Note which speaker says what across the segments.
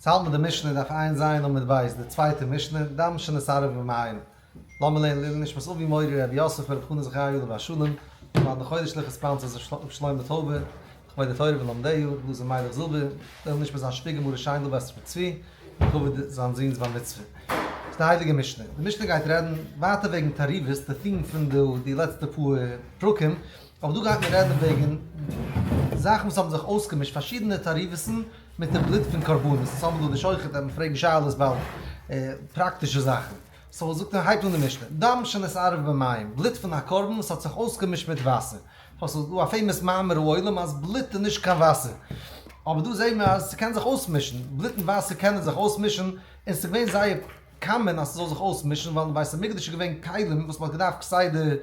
Speaker 1: ס'האלט מיט די משנה דף ע"ז עמוד ב', די צווייטע משנה, דם שנתערב במים. לאמיר לערנען לעילוי נשמת אבי מורי רבי יוסף ברב חנא זכריה עליו השלום, למען די חודש לכ' sponsors ר' שלמה טויבער, לכבוד התורה ולומדיה, ר' אלעזר מיילעך זילבער, לעילוי נשמת זיין שוויגער מרת שיינדל בת ר' צבי, לכבוד זיין זוהן'ס בר מצוה. ס'איז די הייליגע משנה. די משנה גייט רעדן ווייטער וועגן תערובות, די theme פון די לעצטע פאר פרקים, אבער דא גייט מען רעדן וועגן זאכן וואס האבן זיך אויסגעמישט, פארשידענע תערובות'ן מיט די בלוט פון קרבנות, אונז האבן דא די שוחט וועט מען פרעגן שאלות באלד, פראקטישע זאכן. so זאגט ער, הייבט אן די משנה, דם שנתערב במים, בלוט פון א קרבן וואס האט זיך אויסגעמישט מיט וואסער. ס'איז דא א famous מאמר העולם אז בלוט איז נישט קיין וואסער. אבער דא זעהן מיר אז ס'קען זיך אויסמישן, בלוט און וואסער קענען זיך אויסמישן, און ס'איז געווען זייער common אז ס'זאל זיך אויסמישן, ווייל אין בית המקדש איז געווען כלים וואס מ'האט געדארפט כסדר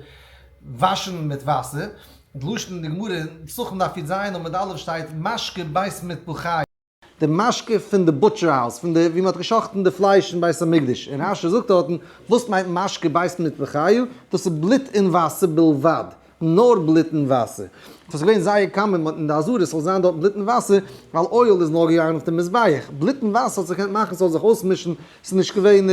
Speaker 1: וואשן מיט וואסער, די לשון אין די גמרא אין פסחים דף י"ז עמוד א' שטייט משקה בית מטבחיא, די משקה פון די butcher house, פון די ווי מ'האט גע'שחט'ן די פלייש אין בית המקדש, און רש"י זאגט דארטן, וואס מיינט משקה בית מטבחיא? דאס איז בלוט און וואסער בלבד, נאר בלוט און וואסער. ס'איז געווען זייער common אין די עזרה ס'זאל זיין דארט בלוט און וואסער, ווייל oil איז נאר געגאנגען אויף די מזבח, בלוט און וואסער האט זיך געקענט מאכן ס'זאל זיך אויסמישן, ס'איז נישט געווען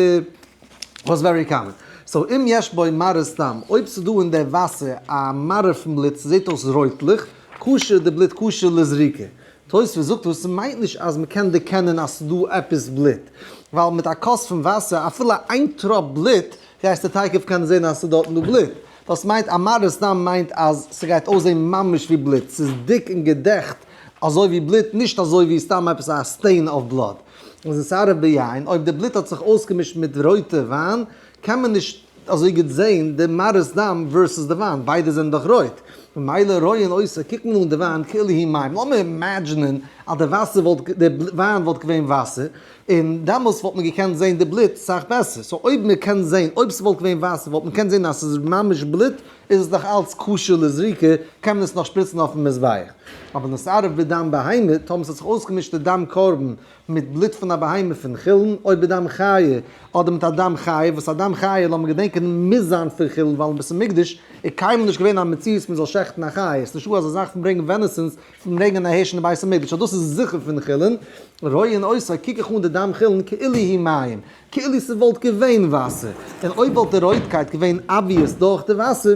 Speaker 1: was very common. so אם יש בו מראית דם, אויב ס'איז דא אין די וואסער א מראה פון בלוט, ס'זעט אויס רויטליך, כשר די בלוט כשר לזריקה. תוספות זאגט וואס ס'מיינט נישט אז מ'קען דערקענען אז ס'איז דא עפעס בלוט, ווייל מיט א כוס פון וואסער אפילו איין טראפ בלוט גייסטו תיכף קענען זען אז ס'איז דארטן דא בלוט. דאס מיינט א מראית דם מיינט אז ס'גייט אויסזען ממש ווי בלוט, ס'איז דיק און געדעכט אזוי ווי בלוט, נישט אזוי ווי סתם עפעס א stain of blood. און נתערב ביין, אויב די בלוט האט זיך אויסגעמישט מיט רויטע וויין, קען מען נישט אזוי גוט זען די מראית דם versus די וויין, ביידע זענען דאך רויט. ממילא רואין אותו קוקט מען אן די וויין כאילו הוא מים. לאמיר imagine ען אז די וואסער וואלט, די וויין וואלט געווען וואסער, און דעמאלס וואלט מען געקענט זען די בלוט סאך בעסער. so אויב מען קען זען, אויב ס'וואלט געווען וואסער וואלט מען געקענט זען אז ס'איז ממש בלוט, איז עס נאך אלץ כשר לזריקה, קען מען עס נאך שפריצן אויפן מזבח. אבער נתערב בדם בהמה, טאמער ס'האט זיך אויסגעמישט די דם קרבן מיט בלוט פון א בהמה פון חולין, או בדם חיה, אדער מיט א דם חיה, וואס א דם חיה, לאמיר געדענקען, מוז זיין פון חולין, ווייל אין בית המקדש איז קיינמאל נישט געווען א מציאות מען זאל שעכטן א חיה, ס'איז נישטא אזא זאך פון ברענגען venisons, פון ברענגען א הערש אין די בית המקדש, so דאס איז זיכער פון חולין, רואין אותו, קוק איך אן די דם חולין כאילו הוא מים, כאילו ס'וואלט געווען וואסער, און אויב וואלט די רויטקייט געווען obvious דורך די וואסער,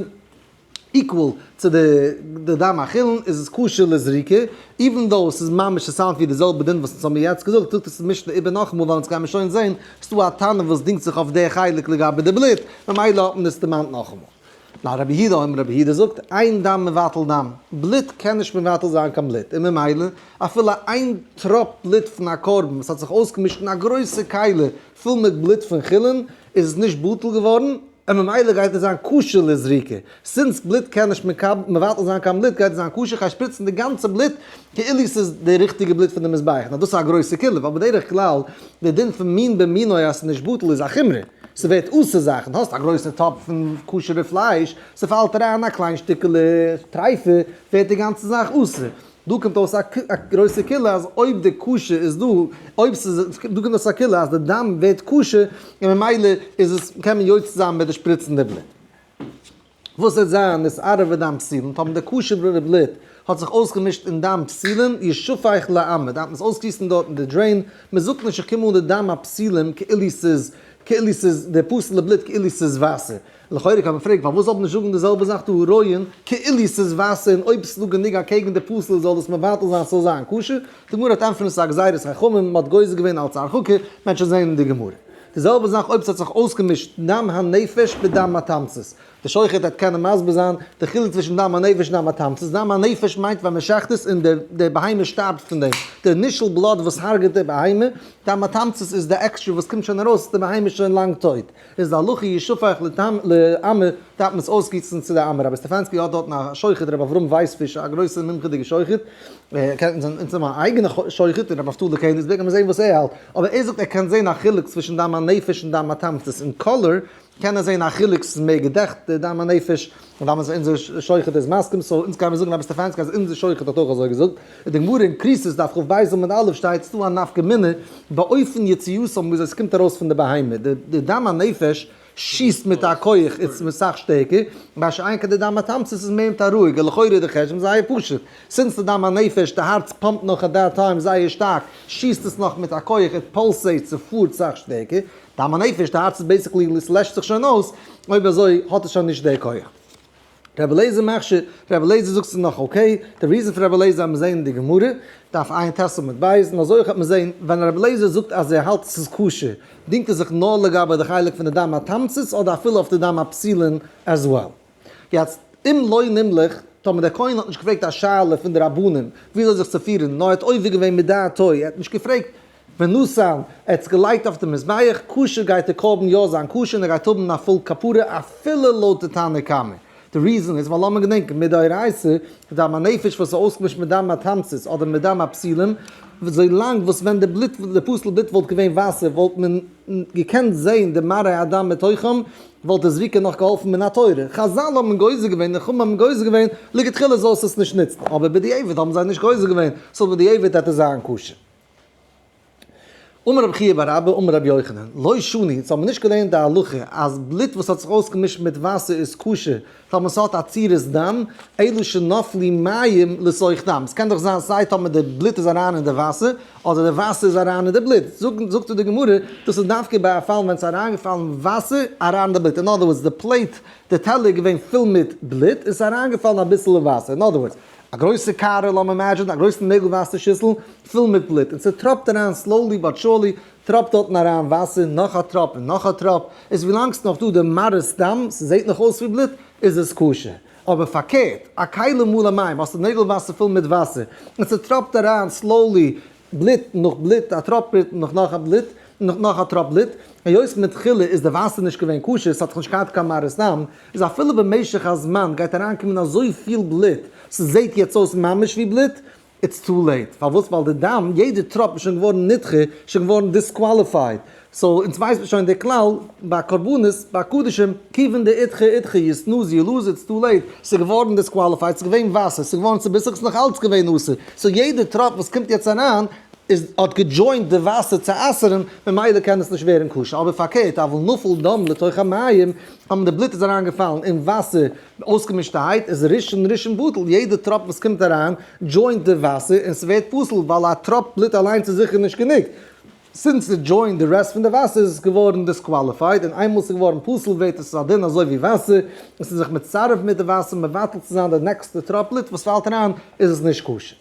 Speaker 1: equal צו די דם החולין, איז עס כשר לזריקה, even though ס'איז ממש ס' sound ווי די זעלבע דין וואס אונז האמיר יעצט געזאגט, זאגט עס די משנה איבער נאכאמאל ווייל אונז גיימיר שוין זעהן ס'דא א תנא וואס דינגט זיך אויף די חלק לגבי די בלוט, ממילא האט מען עס דערמאנט נאכאמאל. נאר רבי יהודה אומר רבי יהודה זאגט, אין דם מבטל דם, בלוט קען נישט מבטל זיין קיין בלוט, און ממילא אפילו איין טראפ בלוט פון א קרבן וואס האט זיך אויסגעמישט אין א גרויסע כלי פול מיט בלוט פון חולין איז עס נישט בטל געווארן, און ממילא גייט עס זיין כשר לזריקה, since בלוט קען נישט מבטל זיין קיין בלוט גייט עס זיין כשר, כ'גיי שפריצן די גאנצע בלוט כאילו ס'איז די ריכטיגע בלוט פון די מזבח, נאר דאס איז א גרויסע קולא, ווייל בדרך כלל די דין פון מין במינו אז ס'איז נישט בטל איז א חומרא, ס'ווערט אסור זאכן, האסט א גרויסע טאפ פון כשר'ע פלייש, ס'פאלט אריין א קליין שטיקעלע טריפה, ווערט די גאנצע זאך אסור. דא קומט אויס א גרויסע קולא אז אויב די כשר איז דא, אויב ס'איז, דא קומט אויס א קולא אז די דם ווערט כשר און ממילא איז עס, קען מען יוצא זיין מיט די שפריצן די בלוט. וואס וועט זיין נתערב בדם פסולין, טאמער די כשר'ע בלוט האט זיך אויסגעמישט אין דם פסולין, ישפך לאמה, דארף מען עס אויסגיסן דארט אין די drain, מען זאגט נישט איך קום אן די דם הפסולים כאילו ס'איז, כאילו ס'איז די פסול'ע בלוט כאילו ס'איז וואסער. לכאורה קען מען פרעגן פארוואס זאל מען נישט זאגן די זעלבע זאך דא רואין כאילו ס'איז וואסער און אויב ס'איז דא גענוג אקעגן די פסול זאל דאס מבטל זיין ס'זאל זיין כשר, די גמרא האט ענטפערן ס'איז א גזירת חכמים מ'האט גוזר געווען אלץ הרחקה, מען וועט שוין זען אין די גמרא. די זעלבע זאך אויב ס'האט זיך אויסגעמישט דם הנפש בדם התמצית, די שוחט וועט קענען מסביר זיין די חילוק צווישן דם הנפש און דם התמצית, דם הנפש מיינט ווען מ'שחט עס און די בהמה שטארבט פון דעם, די initial blood וואס הרג'עט די בהמה, דם התמצית איז די עקסטרע וואס קומט שוין ארויס, די בהמה איז שוין לאנג טויט. איז די הלכה ישפך לאמה דארף מען עס אויסגיסן צו די אמה, רבי סטעפאנסקי האט דארטן א שוחט רבי אברהם ווייספיש א גרויסע מומחה'דיגע שוחט, ער קען אונז האבן א אייגענע שוחט רבי נפתלי קעניגסבערג לאמיר זעהן וואס ער האלט, אבער ער זאגט ער קען זעהן א חילוק צווישן דם הנפש און דם התמצית אין color קען ער זעהן א חילוק ס'איז מער געדעכט די דם הנפש, און דאמאלס אונזער שוחט איז מסכים so אונז גיימיר זאגן רבי סטעפאנסקי אז אונזער שוחט האט אויך אזוי געזאגט. אין די גמרא אין כריתות דף כ"ב עמוד א' שטייט ס'דא א נפקא מינה באופן יציאתם וויאזוי ס'קומט ארויס פון די בהמה, די דם הנפש שיסט מיט א כח איז אסאך שטערקער, מה שאין כן די דם התמצית איז מער מיט א רואיגע, לכאורה איז די חשבון זייער פשוט, since די דם הנפש, די הארץ פאמפט נאך at that time זייער שטארק, שיסט עס נאך מיט א כח, it pulsates, ס'פארט סאך שטערקער, דם הנפש, די הארץ איז basically, עס לעשט זיך שוין אויס, אויב אזוי האט עס שוין נישט די כח. רבי אליעזר מכשיר, רבי אליעזר זאגט ס'איז נאך okay, די reason פון רבי אליעזר האט מען זעהן אין די גמרא, דף עיין ט' עמוד ב', און אזוי אויך האט מען זעהן ווען רבי אליעזר זאגט אז ער האלט ס'איז כשר, דינגט ער זיך נאר לגבי די חלק פון די דם התמצית אדער אפילו אויף די דם הפסולין as well. יעצט, אם לא נמלך, טאמער דער כהן האט נישט געפרעגט א שאלה פון די רבנים וויאזוי זיך צו פירן, נאר ער האט עובר געווען מדעתו, ער האט נישט געפרעגט ונתן, ער האט עס געלייגט אויף די מזבח, כשר גייט די קרבן יא זיין כשר און ער גייט האבן א full כפרה אפילו לויט די תנא קמא. די reason איז ווייל לאמיר געדענקען מדאורייתא דם הנפש וואס איז אויסגעמישט מיט דם התמצית אדער מיט דם הפסולים, אזוי לאנג וואס ווען די בלוט די פסול בלוט וואלט געווען וואסער וואלט מען געקענט זעהן די מראה הדם מתוכם וואלט די זריקה נאך געהאלפן מן התורה. חזל האבן גוזר געווען און חכמים האבן גוזר געווען לכתחילה זאלסט עס נישט נוצן אבער בדיעבד האבן זיי נישט גוזר געווען so בדיעבד וועט עס זיין כשר. אמר רבי חייא בר אבא אמר רבי יוחנן, לא שנו, אונז האבן נישט געלערנט די הלכה אז בלוט וואס האט זיך אויסגעמישט מיט וואסער איז כשר טאמער ס'האט א צורת דם, אלא שנפלו מים לתוך דם, ס'קען דאך זיין סיי טאמער די בלוט איז אריין אין די וואסער, אדער די וואסער איז אריין אין די בלוט, זאגט די גמרא, דאס איז דווקא ביי א פאל ווען ס'איז אריינגעפאלן וואסער אריין אין די בלוט, in other words די plate, די טעלער איז געווען פול מיט בלוט און ס'איז אריינגעפאלן אביסל וואסער, in other words, א גרויסע קערה, לאמיר imagine ען, א גרויסן נעגל וואסער שיסל, פול מיט בלוט, און ס'טראפט אריין slowly but surely, טראפט דארטן אריין וואסער, נאך א טראפ און נאך א טראפ, איז ווילאנג ס'נאך דא די מראית דם, ס'זעט נאך אויס ווי בלוט, איז עס כשר. אבער פארקערט, א כלי מלא מים, האסטו נעגל וואסער פול מיט וואסער, און ס'טראפט אריין slowly בלוט נאך בלוט, א טראפ בלוט נאך נאך א בלוט, נאך נאך א טראפ בלוט, היות מתחילה איז די וואסער נישט געווען כשר, ס'האט זיך נישט געהאט קיין מראית דם, איז אפילו במשך הזמן גייט אריינקומען אזויפיל בלוט, ס'זעט יעצט אויס ממש ווי בלוט, it's too late. פארוואס? ווייל די דם, יעדע טראפ איז שוין געווארן נדחה, שוין געווארן disqualified. so אונז ווייסט מען שוין די כלל ביי קרבנות, ביי קדשים, כיוון דאידחי אידחי, you snooze you lose, it's too late, ס'איז געווארן disqualified, ס'איז געווען וואסער, ס'איז געווארן צוביסלעך, ס'איז נאך אלץ געווען אסור. so יעדע טראפ וואס קומט יעצט אריין, איז האט גע join ט די וואסער צו אסר'ן, ממילא קען עס נישט ווערן כשר. אבער פארקערט, אבל נפל דם לתוך המים, אויב די בלוט איז אריין געפאלן אין וואסער אויסגעמישטערהייט, איז ראשון ראשון בטל, יעדע טראפ וואס קומט אריין join ט די וואסער און ס'ווערט פסול, ווייל א טראפ בלוט אליינס איז זיכער נישט גענוג. since it joined די רעסט פון די וואסער איז עס געווארן disqualified, און איינמאל ס'איז געווארן פסול ווערט עס א דין אזוי ווי וואסער, און ס'איז זיך מצרף מיט די וואסער מבטל צו זיין די נעקסטע טראפ בלוט וואס פאלט אריין איז עס נישט כשר.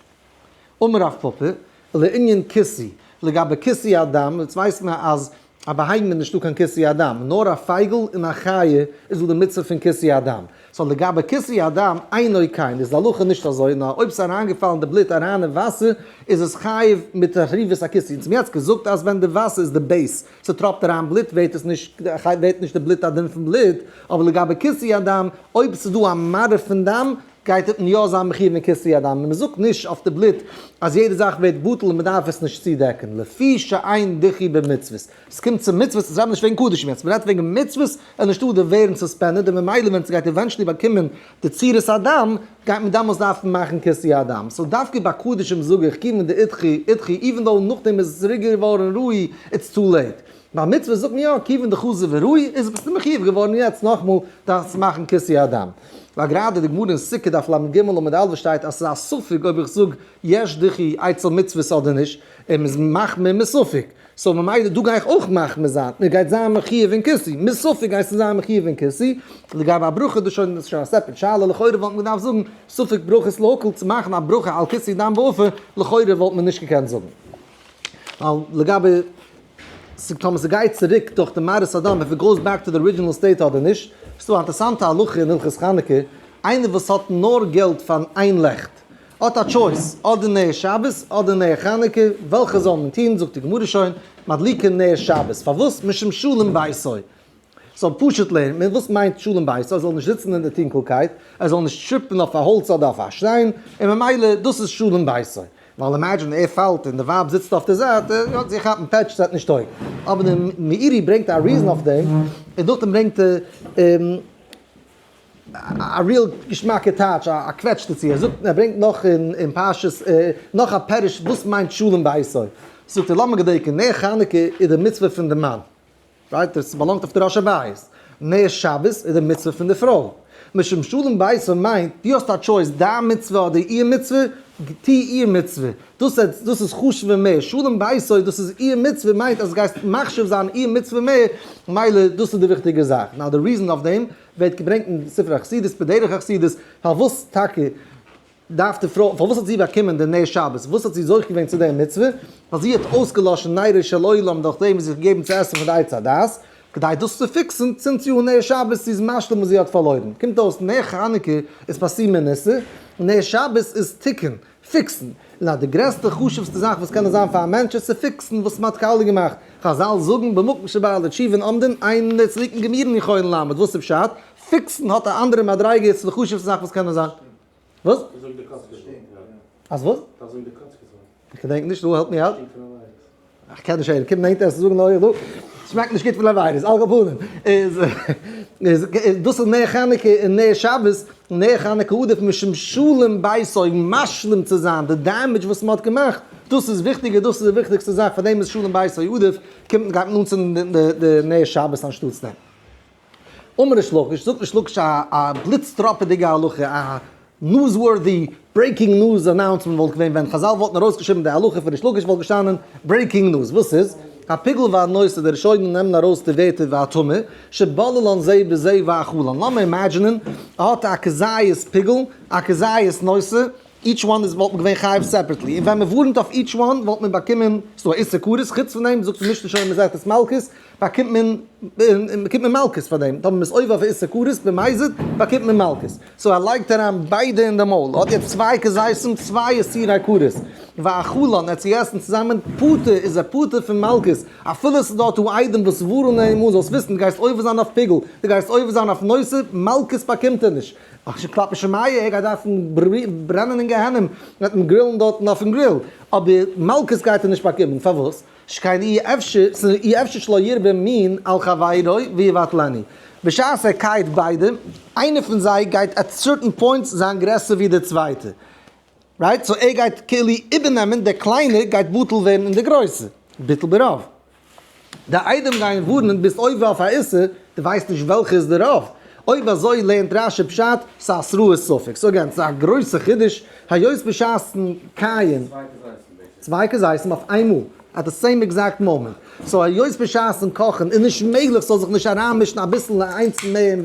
Speaker 1: אמר רב פפא, לענין כיסוי, לגבי כיסוי הדם, יעצט ווייסט מען אז א בהמה איז נישטא קיין כיסוי הדם, נאר א פייגל און א חיה איז דא די מצוה פון כיסוי הדם, so לגבי כיסוי הדם אינו כן איז די הלכה נישט אזוי, נאר אויב ס'איז אריינגעפאלן די בלוט אריין אין וואסער איז עס חייב מיט תערובת הכיסוי, אונז האבן יעצט געזאגט אז ווען די וואסער איז די base, ס'טראפט אריין בלוט ווערט עס נישט ווערט נישט די בלוט א דין פון בלוט, אבער לגבי כיסוי הדם אויב ס'איז דא א מראה פון דם גייט ער יא זיין מחיוב אין כיסוי הדם, און מ'זאגט נישט אויף די בלוט אז יעדע זאך ווערט בטל און מ'דארף עס נישט צודעקן, לפי שאין דיחוי במצוות, ס'קומט צו מצוות, עס רעדט נישט וועגן קדשים יעצט, מ'רעדט וועגן מצוות, איז נישטא די ווערן suspended, און ממילא ווען ס'גייט eventually באקומען די צורת הדם, גייט מען דעמאלס דארפן מאכן כיסוי הדם, so דווקא ביי קדשים זאג איך כיוון דאידחי אידחי, even though נאכדעם איז עס צוריק געווארן ראוי, it's too late. ביי מצוות זאגט מען יא, כיוון דחזר וראוי, איז ביסטו מחיוב געווארן יעצט נאכמאל דארפסט מאכן כיסוי הדם. ווייל גראדע די גמרא אין סוכה דף לג עמוד א' שטייט אז ס'איז א ספק אויב איך זאג יש דיחוי אצל מצוות אדער נישט, און מ'איז מחמיר מספק. so ממילא דא גיי איך אויך מחמיר זיין, מען גייט זיין מחיוב אין כיסוי, מספק גייסטו זיין מחיוב אין כיסוי, לגבי א ברכה דאס שוין איז שוין א separate שאלה, לכאורה וואלט מען געדארפט זאגן ספק ברכות להקל צו מאכן א ברכה על כיסוי דם ועפר, לכאורה וואלט מען נישט געקענט זאגן. ווייל לגבי טאמער ס'גייט צוריק דורך די מראית הדם if it goes back to the original state אדער נישט, ס'דא א אינטערסאנטע הלכה אין הלכות חנוכה, איינער וואס האט נאר געלט פאר איין לעכט, האט א choice, אדער נר שבת אדער נר חנוכה, וועלכע זאל מען טון, זאגט די גמרא שוין, מדליקין נר שבת, פארוואס? משום שלום ביתו. סאו פשוט לערנט מען, וואס מיינט שלום ביתו? ער זאל נישט זיצן אין די טונקלקייט, ער זאל נישט trip ן אויף א האלץ אדער אויף א שטיין, און ממילא דאס איז שלום ביתו. ווייל imagine ער פאלט און די ווייב זיצט אויף די זייט, יא, זי כאפט פעטש, ס'וועט נישט טויגן. אבער די מאירי ברענגט א reason אויף דעם, און נאכדעם ברענגט ער א real געשמאקע טייטש, א קוועטש דערצו, ער זאגט, ער ברענגט נאך אין פרשת, נאך א פירוש וואס מיינט שלום ביתו, זאגט ער לאמיר געדענקען, נר חנוכה איז די מצוה פון די מאן, right, דאס באלאנגט אויף די ראש הבית. נר שבת איז די מצוה פון די פרוי. משום שלום ביתה מיינט, דו האסט א choice, דיין מצוה אדער איר מצוה, טו איר מצוה. דאס דאס איז חשוב'ער מער. שלום ביתה, דאס איז איר מצוה, מיינט אז גייסט מחשיב זיין איר מצוה מער, מילא דאס איז די וויכטיגע זאך. Now די reason אויף דעם ווערט געברענגט אין ספר החסידות, בדרך החסידות, פארוואס טאקע דארף די פרוי, פארוואס האט זי באקומען די נר שבת, וואס האט זי זוכה געווען צו די מצוה? ווייל זי האט אויסגעלאשן נרו של עולם דורך דעם זיך געגעבן צו עסן פון די עץ הדעת, כדי דאס צו fix ן צינדט זי אן נר שבת, זי איז משלים וואס זי האט פארלוירן. קומט אויס נר חנוכה איז פרסומי ניסא, נר שבת איז תיקון, fix ן. און אז די גרעסטע חשובסטע זאך וואס קען זיין פאר א מענטש איז צו fix ן וואס מ'האט קאליע געמאכט. חזל זאגן במקום שבעלי תשובה עומדין אין צדיקים גמורים יכולין לעמוד. וואס איז פשט? fix ן האט א אנדערע מדריגה, איז די חשובסטע זאך וואס קען זיין. וואס? אז וואס? איך געדענק נישט, דו help me out. איך קען נישט הערן, קום נענטער עס זאגן אויך דא. שמעקט נישט גוט פון עבירות, על כל פנים. איז איז דאס איז נר חנוכה און נר שבת, נר חנוכה עדיף משום שלום ביתו, משלים צו זיין די damage וואס מ'האט געמאכט, דאס איז וויכטיגער, דאס איז די וויכטיגסטע זאך, פאר דעם איז שלום ביתו עדיף, קומט גייט מען אנצינדן די נר שבת אנשטאטס דעם. אמר ריש לקיש, זאגט ריש לקיש א בליץ טראפעדיגע הלכה, א newsworthy breaking news announcement וואלט געווען ווען חזל וואלטן ארויסגעשריבן די הלכה פון ריש לקיש וואלט געשטאנען breaking news, וואס איז? הפיגול והנותר, די ראשונים נעמען ארויס די ווערטער והטמא, שבללן זה בזה ואכלן, לאמיר imagine ען, ער האט א כזית פיגול, א כזית נותר, each one איז וואלט מען געווען חייב separately, און ווען מען ווארנט אויף each one וואלט מען באקומען, ס'דא א איסור כרת, חוץ פון דעם זאגט די משנה שוין אין מסכת מלקות, באקומט מען באקומט מען מלקות פאר דעם, טאמער מ'איז עובר אויף איסור כרת במזיד באקומט מען מלקות, so ער לייגט אריין ביידע אין די מויל, האט יעצט צוויי כזיתים צוויי איסורי כרת, ואכלן, ער האט צו געסן צוזאמען, פטור איז ער פטור פון מלקות, אפילו עס איז דארט דא עדים וואס ווארענען אים אן, זאלסט וויסן דו גייסט עובר זיין אויף פיגול, דו גייסט עובר זיין אויף נותר, מלקות באקומט ער נישט. אך כלפי שמיא, ער גייט דארפן ברענען אין גיהנום, וועט מען גרילן דארטן אויפן grill, אבער מלקות גייט ער נישט באקומען, פארוואס? שכן אי אפשר, אי אפשר שלא ירבה מין על חברו ויבטלנו. בשעת ער קייט ביידע, איינער פון זיי גייט at certain points זיין גרעסער ווי דער צווייטער. Right? So ער גייט כאילו איבערנעמען, דער קליינער גייט בטל ווערן אין די גרויסע. ביטול ברוב. די עדים גייען ווארענען ביסט עובר אויף א איסור, דו ווייסט נישט וועלכע איז די רוב. אויב אזוי לערנט רשי פשט, ס'איז התראת ספק. So again, ס'איז א גרויסע חידוש, היות בשעת'ן קייען. צוויי כזיתים אויף איינמאל, at the same exact moment. So היות בשעת'ן קאכן איז נישט מעגליך ס'זאל זיך נישט אריינמישן אביסל איינס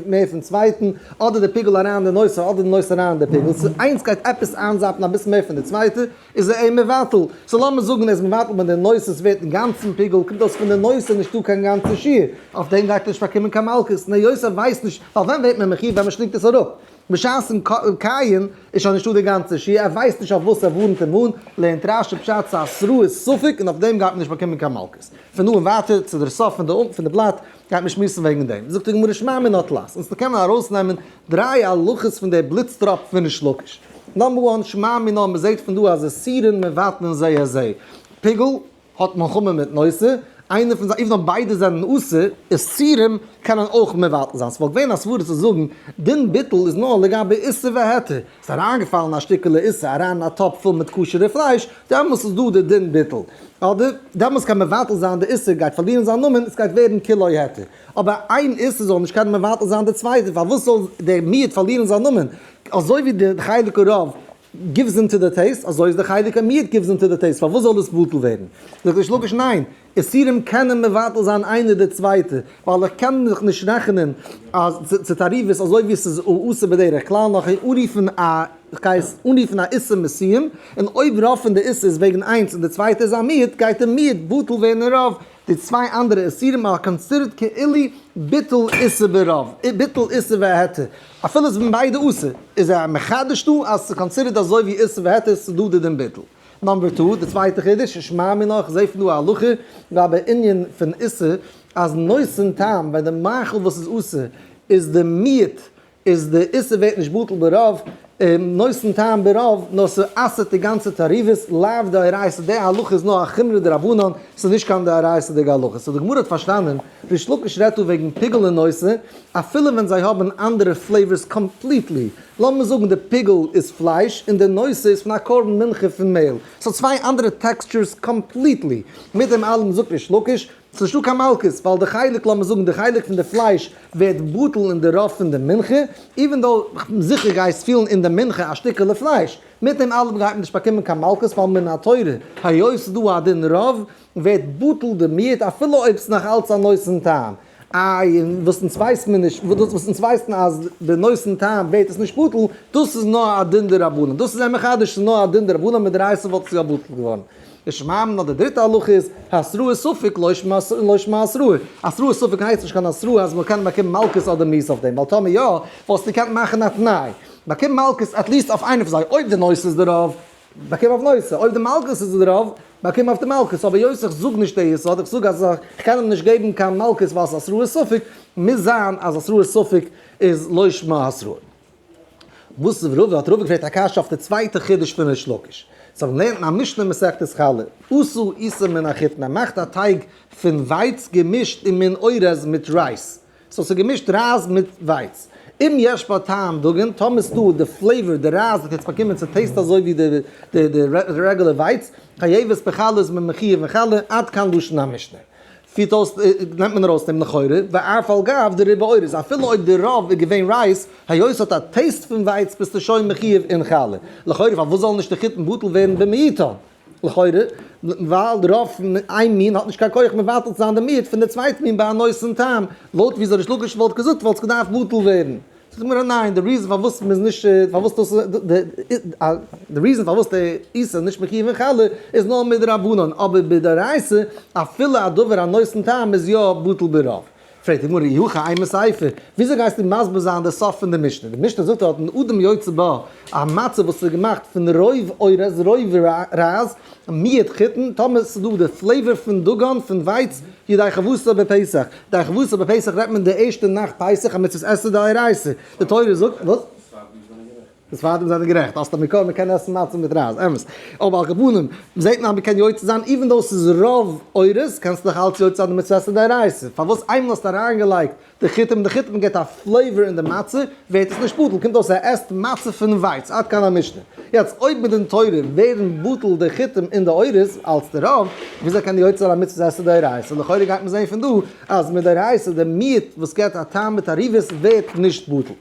Speaker 1: מער פון צווייטן, אדער די פיגול אריין אין די נותר אדער די נותר אריין אין די פיגול, so איינס גייט עפעס איינזאפן אביסל מער פון די צווייטע, איז ער אים מבטל. So לאמיר זאגן ער איז מבטל ווען די נותר ווערט אינגאנצן פיגול, קומט אויס פון די נותר נישטא קיין גאנצע שיעור, אויף דעם גייט ער נישט באקומען קיין מלקות, און היות ער ווייסט נישט, ווייל ווען ווערט מען מחיוב ווען מ'שלינגט עס אראפ? בשעת'ן קייען איז שוין נישטא די גאנצע שיעור, ער ווייסט נישט אויף וואס ער ווארנט אים אן, לערנט רשי פשט ס'איז התראת ספק און אויף דעם גייט מען נישט באקומען קיין מלקות. פון דא און ווייטער צו דער סוף פון די בלאט גייט מען שמועסן וועגן דעם. זאגט די גמרא שמע מינה תלת, אונז קען מען ארויסנעמען דריי הלכות פון דער בליץ טראפ פון ריש לקיש. Number one, שמע מינה, מען זעט פון דא אז איסורין מבטלין זה את זה. פיגול האט מלחמה מיט נותר, איינער פון זיי, even אויב ביידע זענען אסור, איסורים קענען אויך מבטל זיין. ס'וואלט געווען א סברא צו זאגן, דין ביטול איז נאר לגבי איסור והיתר. ס'איז אריינגעפאלן א שטיקעלע איסור אריין אין א טאפ פול מיט כשר'ע פלייש, דעמאלס איז דא די דין ביטול. אדער, דעמאלס קען מבטל זיין די איסור גייט פארלירן זיין נאמען, עס גייט ווערן כולו היתר. אבער איין איסור זאל נישט קענען מבטל זיין די צווייטע, פארוואס זאל דער מיעוט פארלירן זיין נאמען? אזוי ווי די חלק הרוב gives into the taste, אזוי איז די חלק המיעוט gives into the taste, פארוואס זאל דאס בטל ווערן? זאגט ריש לקיש ניין, איסורים קענען מבטל זיין איינער די צווייטע, ווייל איך קען זיך נישט רעכענען אז צו תערובות אזוי ווי עס איז אסור בדרך כלל, נאר איך אנרופן א איך עס אנרופן א איסור מסוים, און אויב רוב פון די איסור איז וועגן איינס און די צווייטע איז א מיעוט, גייט די מיעוט בטל ווערן אין רוב, די צוויי אנדערע איסורים are considered כאילו ביטול איסור ברוב, ביטול איסור והיתר, אפילו עס זענען ביידע אסור, איז ער מחדש דא אז ס'איז considered אזוי ווי איסור והיתר ס'איז דא די דין ביטול. Number two, די צווייטע חידוש, שמע מינה, איך זעה פון דא א הלכה לגבי ענין פון איסור, אז נותן טעם ווען די מאכל וואס איז אסור איז די מיעוט איז די איסור ווערט נישט בטל ברוב, נותן טעם ברוב, נאר ס'אסר'ט די גאנצע תערובות, לאו דאורייתא, די הלכה איז נאר א חומרא דרבנן, ס'איז נישט קיין דאורייתא'דיגע הלכה. So די גמרא האט פארשטאנען, ריש לקיש רעדט דא וועגן פיגול און נותר, אפילו ווען זיי האבן אנדערע flavors completely, לאמיר זאגן די פיגול איז פלייש און די נותר איז פון א קרבן מנחה פון מעהל, so צוויי אנדערע textures completely, מיט דעם אלעם זאגט ריש לקיש, ס'איז נישטא קיין מלקות, ווייל די חלק, לאמיר זאגן די חלק פון די פלייש ווערט בטל אין די רוב פון די מנחה, even though כ'בין זיכער גייסט פילן אין די מנחה א שטיקעלע פלייש, מיט דעם אלעם גייט מען נישט באקומען קיין מלקות ווייל מן התורה היות ס'איז דא א דין רוב ווערט בטל די מיעוט אפילו אויב ס'איז נאך אלץ א נותן טעם. איי און וואס אונז ווייסט מיר נישט, דאס וואס אונז ווייסן אז די נותן טעם ווערט עס נישט בטל, דאס איז נאר א דין דרבנן, דאס איז א מחדש ס'איז נאר א דין דרבנן מדאורייתא וואלט עס יא בטל געווארן. ושמע מינה די דריטע הלכה איז, התראת ספק לא שמה התראה, התראת ספק הייסט נישט קיין התראה אז מ'קען באקומען מלקות אדער מיתה אויף דעם, ווייל טאמער יא, וואלסטו געקענט מאכן א תנאי, באקום מלקות at least אויף איינע פון זיי, אויב די נושא איז די רוב, באקום אויף נושא, אויב די מלקות איז די רוב, באקום אויף די מלקות, אבער היות איך זאג נישט די יסוד, איך זאג אז איך קען אים נישט געבן קיין מלקות ווייל ס'איז התראת ספק, מוז זיין אז התראת ספק איז לא שמה התראה. וואס איז רבא? האט רבא געפרעגט א קשיא אויף די צווייטע חידוש פון ריש לקיש. סאו מען לערנט אין א משנה מסכת חלה, עשה עיסה מן החיטין, מען מאכט א טייג פון ווייץ געמישט און מן אורז מיט רייז. סאו ס'איז געמישט רייז מיט ווייץ. אם יש בה טעם דגן, טאמער ס'איז דא די flavor, די רייז האט יעצט באקומען ס' taste אזוי ווי די די רעגולער ווייץ, חייבת בחלה איז מען מחיוב אין חלה, עד כאן לשון המשנה. פירט אויס, נעמט מען ארויס דעם לכאורה, ואף על גב דרובה אורז, אפילו אויב די רוב איז געווען רייז, היות ס'האט א taste פון ווייץ ביסטו שוין מחיוב אין חלה. לכאורה פארוואס זאל נישט די חיטין בטל ווערן במיעוטן? לכאורה, ווייל די רוב פון איין מין האט נישט קיין כח מבטל צו זיין די מיעוט פון די צווייטע מין ביי א נותן טעם, לויט ווי ריש לקיש וואלט געזאגט וואלט עס געדארפט בטל ווערן. זאגט די גמרא ניין, די reason פארוואס מ'איז נישט, פארוואס דאס די reason פארוואס די עיסה איז נישט מחיוב אין חלה איז נאר מדרבנן, אבער בדאורייתא אפילו א דבר הנותן טעם איז יא בטל ברוב. פרעגט די גמרא אי הכי אימא סיפא, וויאזוי גייסטו מסביר זיין די סוף פון די משנה? די משנה זאגט דארטן אדם יוצא בה, א מצה וואס איז געמאכט פון רוב אורז, רוב רייז, מיעוט חיטין, טאמער ס'איז דא די flavor פון דגן, פון ווייץ, ידי חובתו בפסח, ידי חובתו בפסח רעדט מען די ערשטע נאכט פסח א מצות עשה דאורייתא, די תורה זאגט, וואס? די ספרדים זענען גערעכט, האסט א מקור מען קען עסן מצה מיט רייז, אמת. אבער על כל פנים, זעט מען אז מען קען יוצא זיין even though ס'איז רוב אורז, קענסטו נאך אלץ יוצא זיין די מצות עשה דאורייתא. פארוואס איינמאל האסטו אריינגעלייגט די חיטים און די חיטים געבט א flavor אין די מצה, ווערט עס נישט בטל, קומט אויס ער עסט מצה פון ווייץ, עד כאן המשנה. יעצט אויב מיט דין תורה ווערן בטל די חיטים און די אורז אלץ די רוב, וויאזוי קען די יוצא זיין א מצות עשה דאורייתא? לכאורה גייט מען זען פון דא אז מדאורייתא די מיעוט וואס געבט א טעם מיט תערובות ווערט נישט בטל.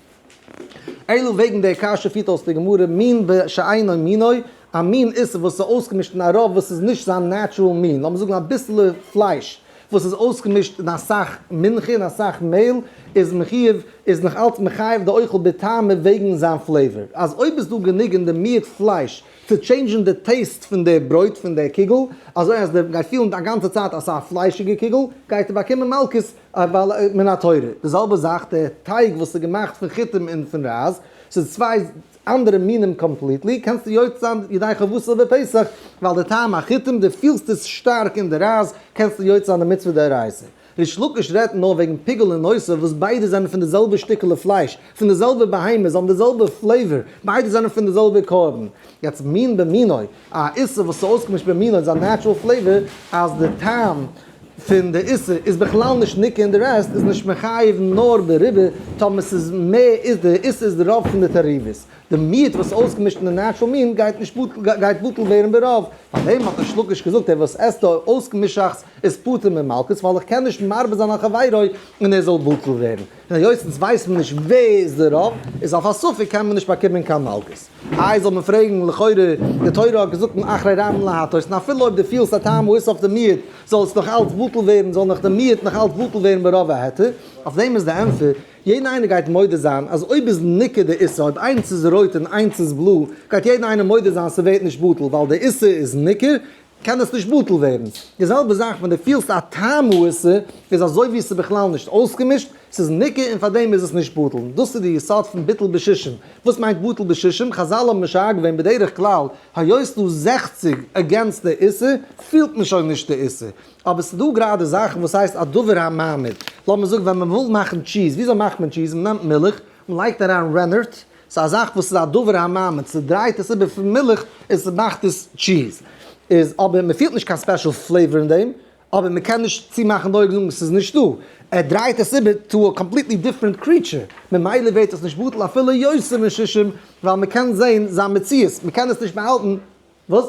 Speaker 1: אלא וועגן דער קשיא פירט אויס די גמרא מין בשאינו מינו, א מין איסור וואס איז אויסגעמישט אין א רוב וואס איז נישט זיין natural מין, לאמיר זאגן אביסעלע פלייש וואס איז אויסגעמישט אין אסאך מנחה און אסאך מעהל, איז מחיוב, איז נאך אלץ מחייב די אוכל בטעמא וועגן זיין flavor. אז אויב איז דא גענוג אין די מיעוט פלייש צו change ן די taste פון די ברויט פון די קוגל, אזוי אז די גייט פילן א גאנצע צייט אז ס'איז א פליישיגע קוגל, גייט ער באקומען מלקות ווייל מן התורה. די זעלבע זאך די טייג וואס איז געמאכט פון חיטים און פון רייז, ס'איז צוויי אנדערע מינים completely, קענסטו יוצא זיין ידי חובתו בפסח, ווייל די טעם החיטים די פילסט עס שטארק אין די רייז, קענסטו יוצא זיין די מצוה דאורייתא. ריש לקיש רעדט נאר וועגן פיגול און נותר וואס ביידע זענען פון די זעלבע שטיקעלע פלייש, פון די זעלבע בהמה, זיי האבן די זעלבע flavor, ביידע זענען פון די זעלבע קרבן. יעצט מין במינו, א עיסה וואס איז אויסגעמישט במינו איז א natural flavor אז די טעם פון די עיסה איז בכלל נישט ניכר אין די rest איז נישט מחייב נאר ברובא טאמער ס'איז מער איז די עיסה איז די רוב פון די תערובות. די מיעוט וואס איז אויסגעמישט אין די natural מין גייט נישט בטל גייט בטל ווערן ברוב. פאר דעם האט ריש לקיש געזאגט דער וואס עסט די אויסגעמישאכטס איז פטור ממלקות ווייל איך קען נישט מרבה זיין על חברו און ער זאל בטל ווערן. און היות אונז ווייסט מען נישט ווער איז די רוב איז אויף א ספק קען מען נישט באקומען קיין מלקות. איי זאל מען פרעגן, לכאורה די תורה האט געזאגט אין אחרי רבים להטות, און אפילו אויב דו פילסט א טעם האיסור אויף די מיעוט, זאל עס נאך אלץ בטל ווערן, זאל נאך די מיעוט נאך אלץ בטל ווערן ברוב ההיתר? אויף דעם איז די ענטפער, יעדער איינער גייט מודה זיין אז אויב איז ניכר די איסור, אויב איינס איז רויט און איינס איז בלוי, גייט יעדער איינער מודה זיין ס'ווערט נישט בטל ווייל די איסור איז ניכר, קען עס נישט בטל ווערן. די זעלבע זאך ווען דו פילסט א טעם האיסור, איז אזוי ווי עס איז בכלל נישט אויסגעמישט, ס'איז ניכר און פארדעם איז עס נישט בטל. דאס איז די יסוד פון ביטול בשישים. וואס מיינט בטל בשישים? חזל האבן משער געווען בדרך כלל, היות דא 60 against די איסור, פילט מען שוין נישט די איסור. אבער ס'איז דא גראדע זאכן וואס הייסט א דבר המעמיד. לאמיר זאגן ווען מ'וויל מאכן cheese, וויאזוי מאכט מען cheese? מ'נעמט מילך, מ'לייגט אריין rennet, ס'איז א זאך וואס איז א דבר המעמיד, ס'דרייט עס איבער פון מילך און ס'מאכט עס cheese. איז אבער מ'פילט נישט קיין special flavor אין דעם, אבער מ'קען נישט צומאכן די אויגן זאגן ס'איז נישטא. ער דרייט עס איבער to a completely different creature, ממילא ווערט עס נישט בטל אפילו יותר משישים, ווייל מ'קען זען זיין מציאות, מ'קען עס נישט באהאלטן. וואס?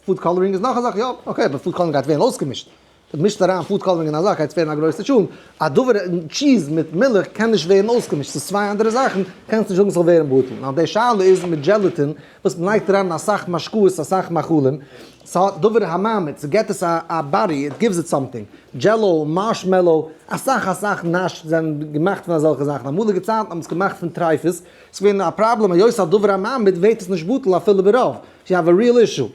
Speaker 1: food coloring איז נאך א זאך, יא, okay, אבער food coloring גייט ווערן אויסגעמישט. דו מישסט אריין food coloring אין א זאך גייט עס ווערן א גרויסע טשולנט, א דבר cheese מיט מילך קען נישט ווערן אויסגעמישט, ס'איז צוויי אנדערע זאכן, קענסט נישט זאגן ס'זאל ווערן בטל. נאר די שאלה איז מיט gelatin וואס מ'לייגט אריין אין אסאך משקאות אסאך מאכלים, ס'האט דבר המעמיד, ס'געט עס א body, it gives it something, Jell-O, marshmallow, אסאך אסאך נאש זענען געמאכט פון אזעלכע זאכן, אמאליגע צייטן האט מען עס געמאכט פון טרייפות, ס'איז געווען א פראבלעם היות א דבר המעמיד ווערט עס נישט בטל אפילו ברוב, so you have a real issue.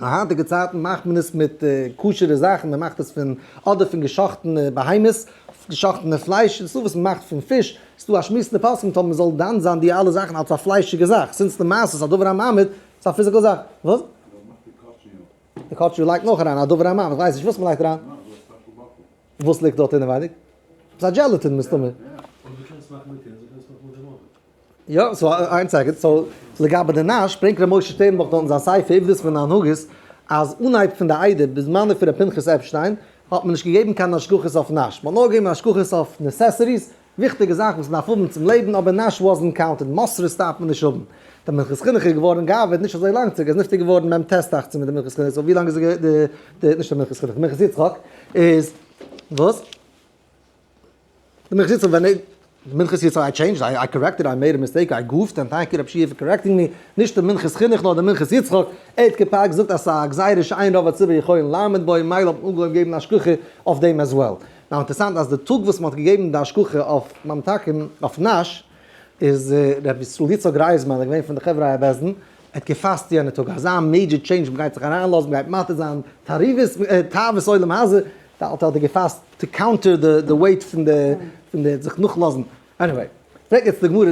Speaker 1: אין היינטיגע צייטן מאכט מען עס מיט כשר'ע זאכן, מען מאכט עס פון אדער פון געשאכטענע בהמות, געשאכטענע פלייש, ס'איז דא וואס מען מאכט פון פיש, ס'איז דא א שמועס אין די פוסקים טאמער מען זאל דן זיין די אלע זאכן אלס א פליישיגע זאך, since למעשה איז א דבר המעמיד, ס'איז א physical זאך. וואס? די קאטשי לייגט נאך אריין א דבר המעמיד, כ'ווייס נישט וואס מען לייגט אריין. וואס ליגט דארט אינעווייניג? ס'איז א gelatin מסתמא. יא, so איין second, so לגבי די נאש, ברענגט ר' משה שטערנבוך דארט אין זיין ספר עובדות פון הנהגות, אז אנהייב פון די עדה, בזמנו פון ר' פנחס עפשטיין, האט מען נישט געגעבן קיין השגחות אויף נאש, מען האט נאר געגעבן השגחות אויף necessities, וויכטיגע זאכן וואס מען דארף האבן צום לעבן, אבער נאש wasn't counted, מוסרות דארף מען נישט האבן. דער מנחת חינוך איז געווארן גאב"ד נישט אזוי לאנג צוריק, ער איז נפטר געווארן מ ט דאכט זיך מיט דער מנחת חינוך, so ווי לאנג איז ער די די נישט דער מנחת חינוך, דער מנחת יצחק איז וואס? די מנחת יצחק ווען ער די מנחת יצחק I changed I corrected I made a mistake I goofed and thank you רב שיע for correcting me, נישט די מנחת חינוך נאר די מנחת יצחק, ער האט געפאקט געזאגט אז ס'איז א גזירה שאין רוב הציבור יכולין לעמוד בו ממילא האט מען אנגעהויבן געבן השגחה אויף דעם as well. נאר אינטערסאנט אז די טאג וואס מ'האט געגעבן די השגחה אויף ממתקים אויף נאש איז רבי ישראל יצחק רייזמאן געווען פון די חברי הבית דין, ער האט געפאסט יענע טאג, אזא major change מ'גייט זיך אריינלאזן מ'גייט מתיר זיין תערובות תאוות עולם הזה, די אלטע האט ער געפאסט to counter די weight פון די פון די זיך נאכלאזן. Anyway, פרעגט יעצט די גמרא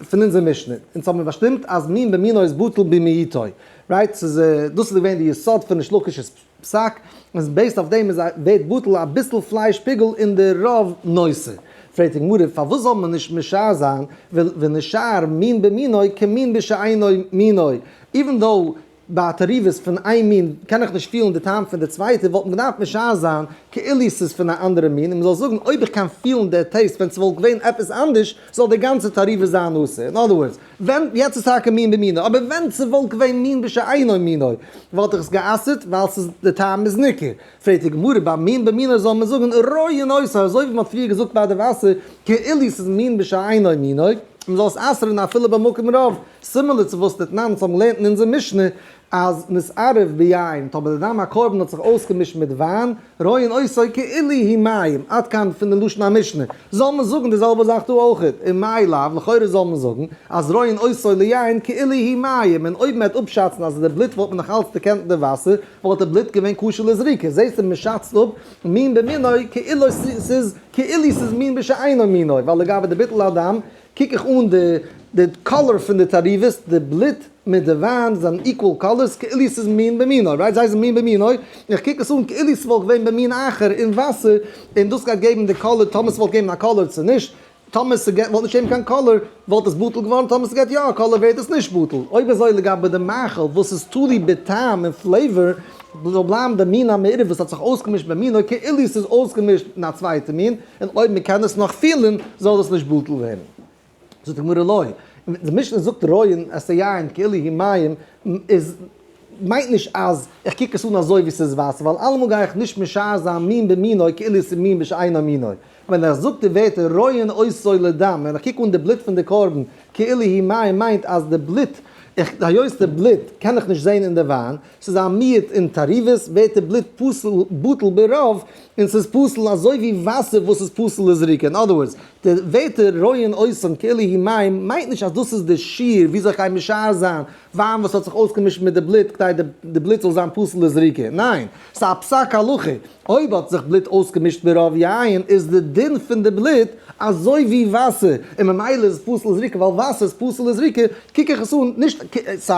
Speaker 1: פון אונזער משנה, אונז האבן מיר באשטימט אז מין במינו איז בטל במיעוטו, right? ס'איז דאס איז געווען די יסוד פון ריש לקיש'ס פסק, און based אויף דעם איז ווערט בטל אביסל פלייש פיגול אין די רוב נושא. פרעגט די גמרא, פארוואס זאל מען נישט משער זיין ונשאר מין במינו כמין בשאינו מינו, even though ביי א תערובת פון איין מין קען איך נישט פילן די טעם פון די צווייטע, וואלט מען געדארפט משער זיין כאילו ס'איז פון א אנדערע מין, און מ'זאל זאגן אויב איך קען פילן די taste ווען ס'וואלט געווען עפעס אנדערש, זאל די גאנצע תערובת זיין אסור. In other words, ווען, יעצט איז טאקע מין במינו, אבער ווען ס'וואלט געווען מין בשאינו מינו, וואלט איך עס גע'אסר'ט ווייל ס'איז די טעם איז ניכר. פרעגט די גמרא, ביי מין במינו זאל מען זאגן רואין אותו, אזוי ווי מ'האט פריער געזאגט ביי די וואסער, כאילו ס'איז מין בשאינו מינו, און מ'זאל עס אסר'ן אפילו במקום רוב, similar צו וואס דתנן אונז האבן געלערנט אין אונזער משנה, אז נתערב ביין, טאמער די דם הקרבן האט זיך אויסגעמישט מיט וויין, רואין אותו כאילו הוא מים, עד כאן פון די לשון המשנה, זאל מען זאגן די זעלבע זאך דא אויכעט, און מאי לאו, לכאורה זאל מען זאגן, אז רואין אותו ליין כאילו הוא מים, און אויב מען וועט אפשאצן אז די בלוט וואלט מען נאך אלץ דערקענט אין די וואסער, וואלט די בלוט געווען כשר לזריקה, זעסטו מען שאצט אפ מין במינו כאילו ס'איז כאילו ס'איז מין בשאינו מינו, ווייל לגבי די ביטול הדם קוק איך אן די די color פון די תערובות, די בלוט מיט די וויין זענען equal colors כאילו ס'איז מין במינו, right? זיי זענען מין במינו, איך קוק עס אן כאילו ס'וואלט געווען במין אחר אין וואסער, און דאס גייט געבן די color טאמער ס'וואלט געבן א color צו נישט, טאמער ס'געט וואלט נישט געבן קיין color וואלט עס בטל געווארן, טאמער ס'געט יא א color ווערט עס נישט בטל. אויב אזוי לגבי די מאכל וואס איז תלוי בטעם און flavor, זאל בלייבן די מין המעורב וואס האט זיך אויסגעמישט במינו כאילו ס'איז אויסגעמישט אין א צווייטע מין, און אויב מ'קען עס נאך פילן זאל עס נישט בטל ווערן. זאגט די גמרא לא, די משנה זאגט רואין את היין כאילו הוא מים איז מיינט נישט אז איך קוק עס אן אזוי ווי ס'איז וואסער ווייל אלעמאל גיי איך נישט משער זיין מין במינו כאילו ס'איז מין בשאינו מינו. ווען ער זאגט די ווערטער רואין אותו לדם, ווען איך קוק אן די בלוט פון די קרבן כאילו הוא מים מיינט אז די בלוט, איך, היות די בלוט קען איך נישט זען אין די וויין, ס'איז א מיעוט אין תערובות, ווערט די בלוט פסול בטל ברוב, און ס'איז פסול אזוי ווי וואסער וואס איז פסול לזריקה. In other words, די ווערטער רואין אותן כאילו הוא מים מיינט נישט אז דאס איז די שיעור וויאזוי איך גיי משער זיין וויין וואס האט זיך אויסגעמישט מיט די בלוט כדי די בלוט זאל זיין פסול לזריקה. ניין, ס'איז א פסק הלכה. אויב האט זיך בלוט אויסגעמישט ברוב יין איז די דין פון די בלוט אזוי ווי וואסער און ממילא איז עס פסול לזריקה ווייל וואסער איז פסול לזריקה קוק איך עס אן נישט ס'איז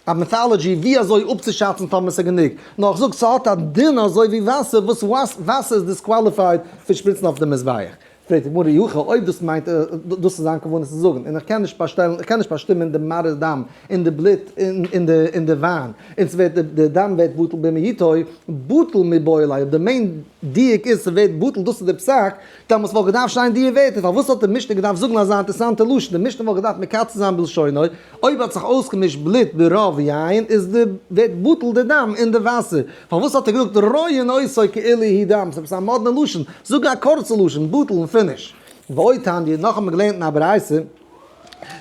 Speaker 1: א methodology ווי אזוי אפצושאצן טאמער ס'איז גענוג נאר איך זאג ס'האט א דין אזוי ווי וואסער וואס וואסער איז disqualified פון שפריצן אויף די מזבח. פרעגט די גמרא אי הכי אויב דאס מיינט דאס איז זיין כוונה צו זאגן, און איך קען נישט באשטעלן, איך קען נישט באשטימען די מראית דם אין די בלוט אין די אין די וויין, און ס'ווערט די דם ווערט בטל במיעוטו, בטל מיבעי ליה, אויב די main דיוק איז ס'ווערט בטל דאס איז די פסק, דעמאלטס וואלט געדארפט שטיין די ווערטער, פארוואס האט די משנה געדארפט זאגן אזא אינטערסאנטע לשון, די משנה וואלט געדארפט מקצר זיין בלשונו, אויב האט זיך אויסגעמישט בלוט ברוב יין איז די ווערט בטל די דם אין די וואסער, פארוואס האט ער געזאגט רואין אותו כאילו הוא דם, ס'איז עפעס א מאדנע לשון, זאג א קורצע לשון, בטל און finish. ועוד תניא, נאך האט מען געלערנט אין א ברייתא,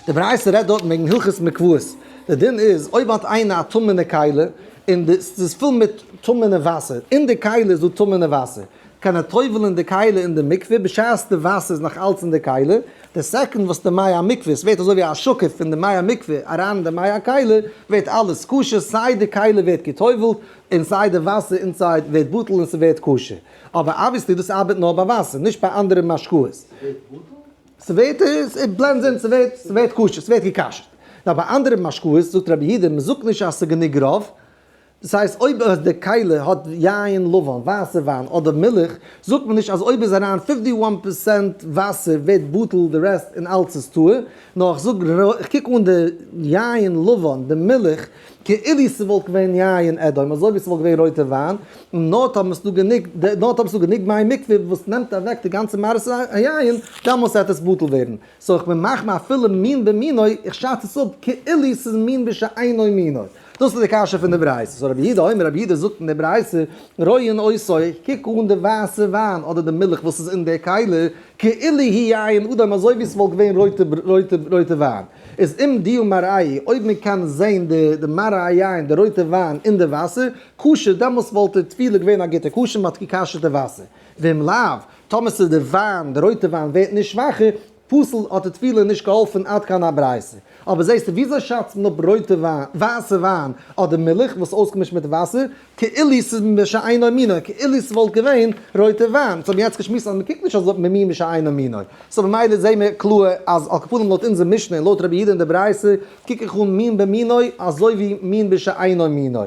Speaker 1: די ברייתא רעדט דארטן וועגן הלכות מקוואות, די דין איז אויב האט איינער א טמא'נע כלי און די ס'איז פול מיט טמא'נע וואסער, אין די כלי איז דא טמא'נע וואסער, קען ער טובל'ן די כלי אין די מקווה בשעת די וואסער איז נאך אלץ אין די כלי, די second וואס די מי המקווה, עס ווערט אזוי ווי א שקף פון די מי המקווה אריין אין די מי הכלי, ווערט אלעס כשר, סיי די כלי ווערט געטובל'ט און סיי די וואסער inside ווערט בטל און ס'ווערט כשר. אבער obviously דאס ארבעט נאר ביי וואסער, נישט ביי אנדערע משקאות.
Speaker 2: ס'ווערט בטל?
Speaker 1: ס'ווערט, it blends in, ס'ווערט, ס'ווערט כשר, ס'ווערט גע'כשר'ט. נאר ביי אנדערע משקאות זאגט רבי יהודה, מ'זאגט נישט אז ס'איז גענוג רוב, דאס הייסט אויב אז די כלי האט יין לבן, ווייסע וויין, אדער מילך, זאגט מען נישט אז אויב איז אריין 51 percent וואסער ווערט בטל די rest און אלץ איז טהור, נאר איך זאג איך קוק אן די יין לבן, די מילך, כאילו ס'וואלט געווען יין אדום, אזוי ווי ס'וואלט געווען רויטע וויין, און נאר טאמער ס'דא גענוג, נאר טאמער ס'דא גענוג מי מקווה וואס נעמט אוועק די גאנצע מראית היין, דעמאלס וועט עס בטל ווערן. so איך בין מחמיר אפילו מין במינו, איך שאץ עס אפ כאילו ס'איז מין בשאינו מינו. דאס איז די קשיא פון די ברייתא. so רבי יהודה אומר, רבי יהודה זאגט אין די ברייתא, רואין אותו, איך קוק אן די ווייסע וויין אדער די מילך וואס איז אין די כלי, כאילו הוא יין אדום אזוי ווי ס'וואלט געווען רויטע רויטע רויטע וויין. איז אם דיו מראי, אויב מען קען זען די די מראה היין, די רויטע וויין אין די וואסער, כשר, דעמאלס וואלט די טבילה געווען א גוטע כשר, מען האט גע'כשר'ט די וואסער. ואם לאו, טאמער ס'איז די וויין, די רויטע וויין ווערט נישט שוואכער, פסול, האט די טבילה נישט געהאלפן עד כאן הברייתא. אבער זעסטו וויאזוי שאצט מען אפ רויטע וויין, ווייסע וויין, אדער מילך וואס איז אויסגעמישט מיט וואסער, כאילו ס'איז משאינו מינו, כאילו ס'וואלט געווען רויטע וויין. סאו האבן יעצט געשמועסט אז מ'קוקט נישט אזוי אויף ממין בשאינו מינו. so במילא זעהן מיר קלאר אז על כל פנים לויט אונזער משנה און לויט רבי יהודה אין די ברייתא קוק איך אן מין במינו אזוי ווי מין בשאינו מינו.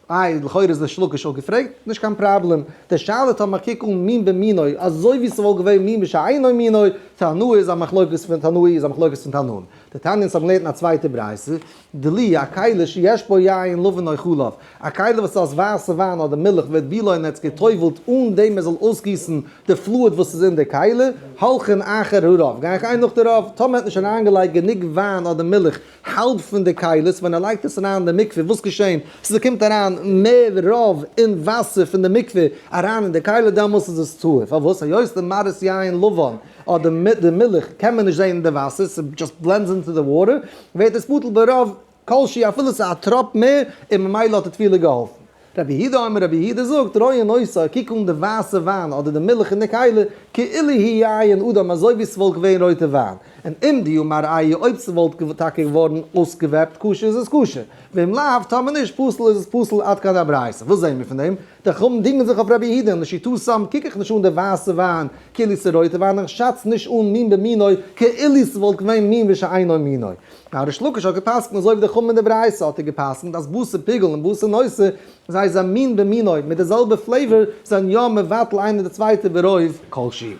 Speaker 1: איי, לכאורה איז ריש לקיש אפגעפרעגט, נישט קיין פראבלעם. די שאלה טאמער קוק אן מין במינו אזוי ווי ס'וואלט געווען מין בשאינו מינו, תנאי איז א מחלוקת פון תנאי איז א מחלוקת פון תנאים. דתניא אונז האבן געלערנט אין א צווייטע ברייתא, דלי, א כלי שיש בו יין לבן או חלב, א כלי וואס האט ווייסע וויין אדער מילך והטבילו און ער האט עס גע'טובל'ט אן דעם ער זאל אויסגיסן די fluid וואס איז אין די כלי, הולכין אחר הרוב, גיי איך איין נאך די רוב, טאמער האט נישט אריינגעלייגט גענוג וויין אדער מילך האלב פון די כלי, ווען ער לייגט עס אריין אין די מקווה, וואס געשען? ס'קומט אריין מער רוב אין וואסער פון די מקווה אריין אין די כלי, דעמאלס איז עס טהור. פארוואס? היות די מראית יין לבן אדער די מילך קען מען נישט זען אין די וואסער, ס' just blends into the water, ווערט עס בטל ברוב כל שהוא אפילו ס'איז א טראפ מער, און ממילא האט די טבילה געהאלפן. רבי יהודה אומר, רבי יהודה זאגט, רואין אותו, קוק אן די ווייסע וויין אדער די מילך אין די כלי, כאילו הוא יין אדום אזוי ווי ס'וואלט געווען רויטע וויין, און אם דיו מראי' אויב ס'וואלט טאקע געווארן אויסגעוועפט כשר איז עס כשר, ואם לאו, טאמער נישט, פסול איז עס פסול עד כאן הברייתא. וואס זעהן מיר פון דעם? די חכמים דינגען זיך אויף רבי יהודה און לשיטתם קוק איך נישט אן די ווייסע וויין כאילו ס'איז רויטע וויין און כ'שאץ נישט אן מין במינו כאילו ס'וואלט געווען מין ושאינו מינו. נאר ריש לקיש האט גע'פסק'נט אזוי ווי די חכמים אין די ברייתא האט ער גע'פסק'נט אז בשר פיגול און בשר נותר זיי זענען מין במינו מיט די זעלבע flavor זענען יא מבטל איינער די צווייטע ברוב כל שהוא.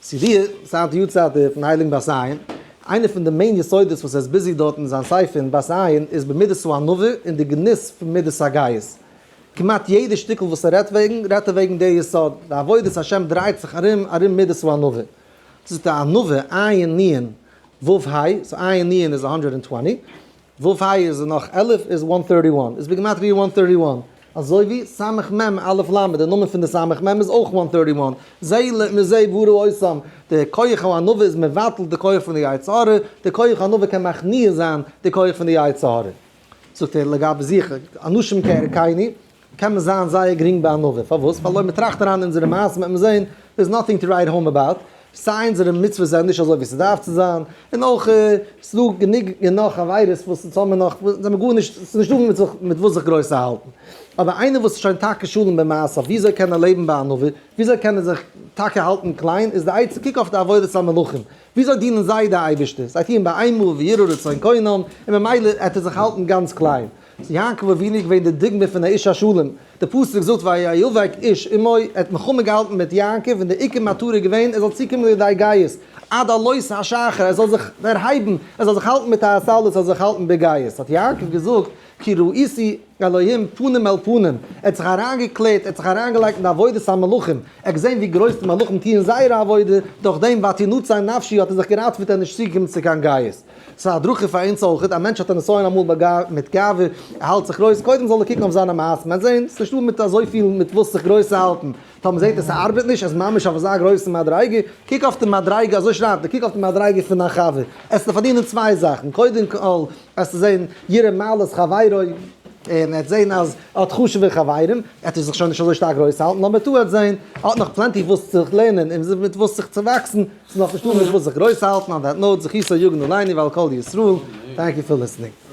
Speaker 1: ס'איז זייט די יארצייט פון הייליגן בת עין, איינע פון די main יסודות וואס ער איז busy דארט אין זיין ספר אין בת עין איז במידת הענווה און די גנות פון מידת הגאות. כמעט יעדע שטיקל וואס ער רעדט וועגן, רעדט ער וועגן די יסוד, די עבודת השם דרייט זיך ארום ארום מידת הענווה. דאס איז די ענווה, עין נון ו' היי, so עין נון איז 120, ו' היי איז נאך 11 איז 131, איז בגימטריא 131, אזוי ווי סמך מם אלף למד, די נאמען פון די סמך מם איז אויך 131, זה מזה ברא אותם, די כח הענווה איז מבטל די כח פון די יצר הרע, די כח הענווה קען מכניע זיין די כח פון די יצר הרע. זאגט ער לגבי זיך, אנשים כערכינו, קען מען זיין זייער גרינג ביי ענווה, פארוואס? ווייל אויב מען טראכט אריין אין אונזערע מעשים וועט מען זען, there is nothing to write home about, סיי אונזערע מצוות זענען נישט אזוי ווי ס'דארף צו זיין, און אויך ס'איז דא גענוג און נאך עבירות וואס אונז האבן נאך, וואס זענען גארנישט, ס'איז נישטא מיט זיך מיט וואס זיך גרויס צו האלטן. אבער איינער וואס איז שוין טאקע שלם במעשיו, וויאזוי קען ער לעבן בענווה? וויאזוי קען ער זיך טאקע האלטן קליין? איז די עצה, קוק אויף די עבודת המלכים, וויאזוי דינען זיי די אייבערשטער? זיי טוען באימה ויראה רצון קונם, און ממילא עט ער זיך האלטן גאנץ קליין. איז יעקב אבינו געווען די דוגמא פון א איש השלם. די פסוק זאגט ויאבק איש עמו, ער האט מלחמה געהאלטן מיט יעקב, און די עיקר מטרה איז געווען ער זאל צוקומען לידי גאות, עד עלות השחר, ער זאל זיך דערהייבן, ער זאל זיך האלטן מיט א התעלות, ער זאל זיך האלטן בגאות. האט יעקב געזאגט, כי ראיתי אלהים פנים אל פנים, ער האט זיך אריינגעקלערט, ער האט זיך אריינגעלייגט אין די עבודת המלאכים, ער האט געזען ווי גרויס די מלאכים טוען זייער עבודה, דורך דעם ותנצל נפשי האט ער זיך געראטוועט ער איז נישט צוגעקומען צו קיין גאות. ס'איז א הדרכה פאר אונז אויכעט, א מענטש האט א נסיון אמאל מיט גאווה, ער האלט זיך גרויס, קודם זאל ער קוקן אויף זיינע מעשים, מ'וועט זען, ס'איז נישטא מיט אזויפיל מיט וואס זיך גרויס צו האלטן, טאמער זעט ער ס'ארבעט נישט, ער איז ממש אויף אזא גרויסע מדריגה, קוק אויף די מדריגה, אזוי שרייבט ער, קוק אויף די מדריגה פון דיין חבר, עסטו פארדינען צוויי זאכן, קודם כל עסטו זען יראה מעלת חברו, און ער וועט זען אז ער האט חשוב'ע חברים, עט ער זיך שוין נישט אזוי שטארק גרויס האלטן, נאמבער two ער וועט זען ער האט נאך plenty וואס צו לערנען און מיט וואס זיך צו וואקסן, ס'איז נאך נישטא מיט וואס זיך גרויס האלטן, on that note, זכותו יגן עלינו ועל כל ישראל, thank you for listening.